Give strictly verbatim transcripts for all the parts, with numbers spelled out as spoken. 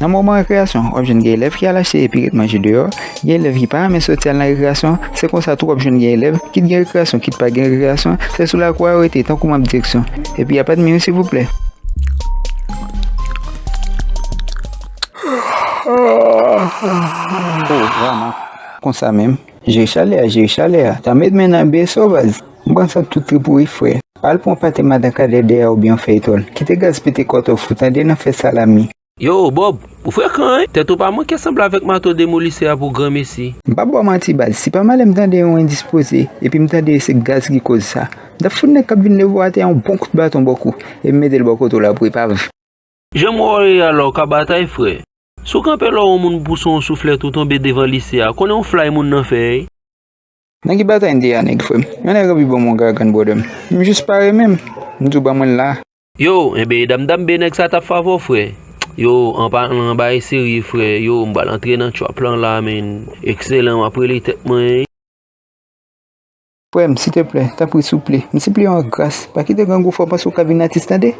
Nan moman rekreyasyon, w ap jwenn gen elèv ki al achte epi ret manje deyò, gen elèv ki pa renmen soti al nan rekreyasyon, se konsa tou w ap jwenn gen elèv, kit gen rekreyasyon, kit pa gen rekreyasyon, se sou lakou a yo rete, tankou manm direksyon. Epi apa de mi wi silvouplè. Oh, vrèman. Konsa menm. Jere chalè a, jere chalè a. Tann met men nan bese w baz. M pran sa tout trip ou wi frè. Al pran pate madan Kadè dèyè a oubyen yon fèy tòl. Kite gaz pete kòtòf ou tande nan fè salami. Yo, Bob, ou frekan wi. Tèt ou pa manke sanble avèk mato demolisè a pou granmesi. M p ap ba w manti baz, si pa malè m tande yon endispoze, epi m tande se gaz ki koz sa, m t ap fout nèg k ap vin leve w atè a yon bon kout baton bò kou, epi m mete l bò kote w la pou epav. Jan m wè w ye a la w ka batay frè. Si w kanpe lò yon moun pou se yon souflèt ou tonbe devan lise a, konnen yon flay moun nan fè wi. Nan ki batay n te ye a nèg frè m? Yon nèg anvi ban m yon gagann brother m. M jis pare menm. M di w ban mwen l la. Yo, enben e dam dam be nèg sa t ap favè w frè. Yo, an palan bagay serye frè. Yo, m pral antre nan trap lan la menn. Ekselan, m ap rele tèt mwen. Frè m, silteplè, tanpri souple, m sipliye w an gras, pa kite grangou fè w panse w ka vin atis tande.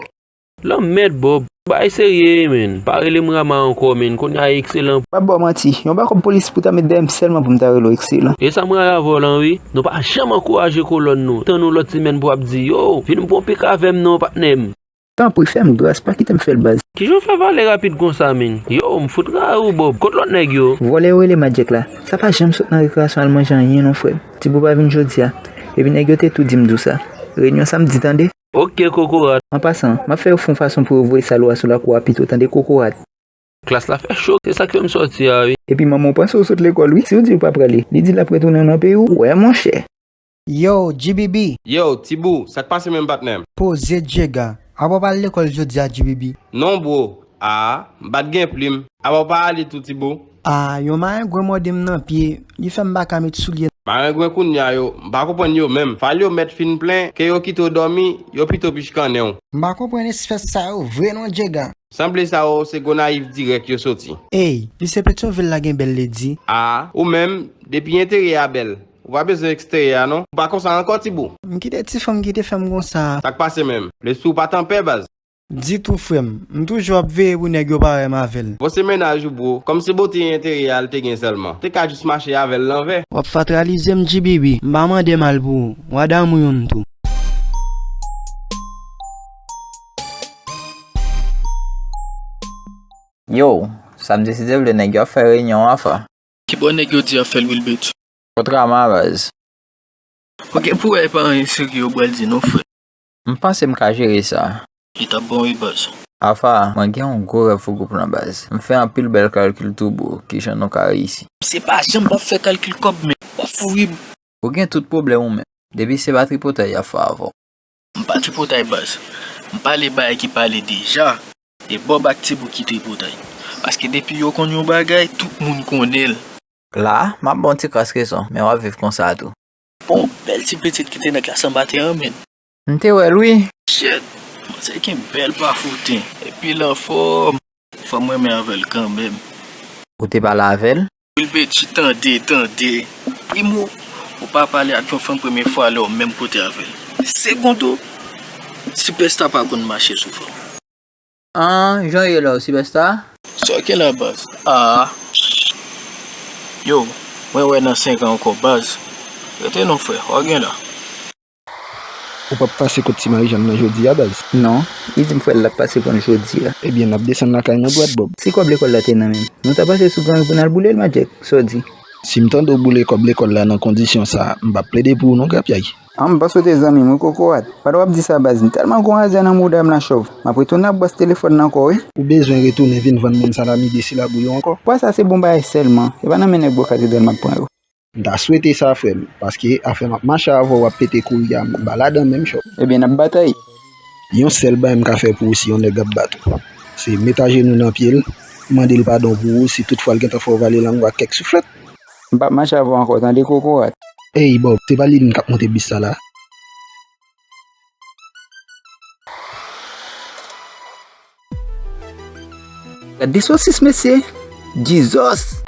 Lanmèd Bob, bagay serye menn. Pa rele m Rama ankò menn, kounye a Ekselan. M p ap ba w manti, yon bakòp polis pou ta met dèyè m sèlman pou m ta rele w Ekselan. E sa m rayi avè w lan wi, nou pa janm ankouraje kolòn nou. Tann ou lòt semèn pou w ap di yo, vin pran pik avè m non patnè m. Tanpri fè m gras, pa kite m fè l baz. Kijan w fè pale rapid konsa menn? Yo, m fout rayi w Bob. Kot lòt nèg yo? Vòlè yo rele Madjèk la. Sa pa janm sot nan rekreyasyon al manje anyen non frè m. Tibou pa vin jodi a. Epi nèg yo te tou di m di w sa. Reyinyon samdi tande. Oke kokorat. An pasan, m ap fè yo fè yon fason pou yo voye sal ou a sou lakou a pito tande kokorat. Klas la fè cho, se sa k fè m sòti a wi. Epi manman w panse w sot lekòl wi, si w di w pa prale, li di l ap retounen w nan peyi w, wè monchè. Yo, G B B! Yo, Tibou, sa k pase menm patnè m? Poze Djega, apa w pa al lekòl jodi a G B B? Non bro, a, m pa t gen plim. Apa w pa ale tou Tibou? A, yon marengwen mòde m nan pye, li fè m pa ka met soulye. Marengwen kounye a yo, m pa konprann yo menm. Fal yo mèt fin plen, ke yo kite w dòmi, yo pito pich kannen w. M pa konprann espès sa yo vre non Djega. Sanble sa yo se Gonayiv dirèk yo soti. Ey, lise Petyonvil la gen bèl ledi. A, ou menm, depi enteryè a bèl, ou pa bezwen eksteryè a non. Ou pa konsa ankò Tibou. M kite ti fanm ki te fè m konsa. Sa k pase menm? Lespri w pa t anpè baz. Ditou frè m, m toujou ap veye pou nèg yo pa wè m avè l. Bon se mennaj ou bro, kòmsi bote enteryè a l te gen sèlman. Te ka jis mache avè l lanvè. W ap fatralize m G B B, m pa mande mal pou ou, w a damou youn tou. Yo, samdi si Dye vle nèg yo ap fè reyinyon Wafa. Kibò nèg yo di y ap fè l Wilbert? Kot Rama baz? Ou gen pou wè e pa anyen serye yo pral di non frè. M panse m ka jere sa. Li t ap bon wi baz. Wafa, mwen gen yon gwo rèv pou gwoup lan baz. M fè anpil bèl kalkil tou bro, kijan nou ka reyisi. Misye pa janm p ap fè kalkil kòb men, w ap fou wi. Ou gen tout pwoblèm ou menm. Depi se pa tripotay y ap fè avè w. M pa tripotay baz. M pale bagay ki pale deja. E Bob ak Tibou ki tripotay. Paske depi yo konn yon bagay, tout moun konnen l. La, m ap ba w ti kras rezon, men w ap viv konsa tou. Bon, bèl ti pitit ki te nan klas anba te renmen l. M te wè l wi. Shit, manzè gen bèl pafouten, epi l anfòm. Fanm renmen avè l kanmenm. Ou te pale avè l? Wilbert, tande, tande. Primo, ou pa pale ak yon fanm premye fwa lè w menm kote avè l. Segondo, Sipèsta pa konn mache sou fanm. An, jan w ye la w, Sipèsta? Sa w gen la baz? A. Yo, mwen wè nan senk an ankò baz. Rete non frè, w a gen la. Ou p ap pase kot Ti Marijàn nan jodi a baz? Non, li di m frè l l ap pase pran l jodi a. Ebyen n ap desann lakay mwen bwat Bob. Si kòb lekòl la te nan men m, nou ta pase sou gang pou n al boule l Madjèk, sa w di? Si m tande w boule kòb lekòl la nan kondisyon sa, m p ap plede pou ou non grapyay. An m pa swete zanmi m wi kokorat. Pandan w ap di sa baz, m tèlman gon razè nan mouda m la chòv. M ap retounen ap bwès telefòn nan ankò wi. Ou bezwen retounen vin vann moun salami de silab ou yo ankò? Pwa sa se bon bagay sèlman. E pa nan men nèg bò katedral m ap pran yo. M ta swete sa frè m, paske afè m ap mache avè w ap pete kouri a m pa ladan menm chòv. Ebyen n ap batay. Yon sèl bagay m ka fè pou ou si yon nèg ap bat ou, se met ajenou nan pye l, mande l padon pou ou si tout fwa l gentan fè w vale lang ou ak kèk souflèt. M p ap mache avè w ankò tande kokorat. Ey Bob, se pa Lilin k ap monte bis sa la? Gad de sosis mesye. Jesus.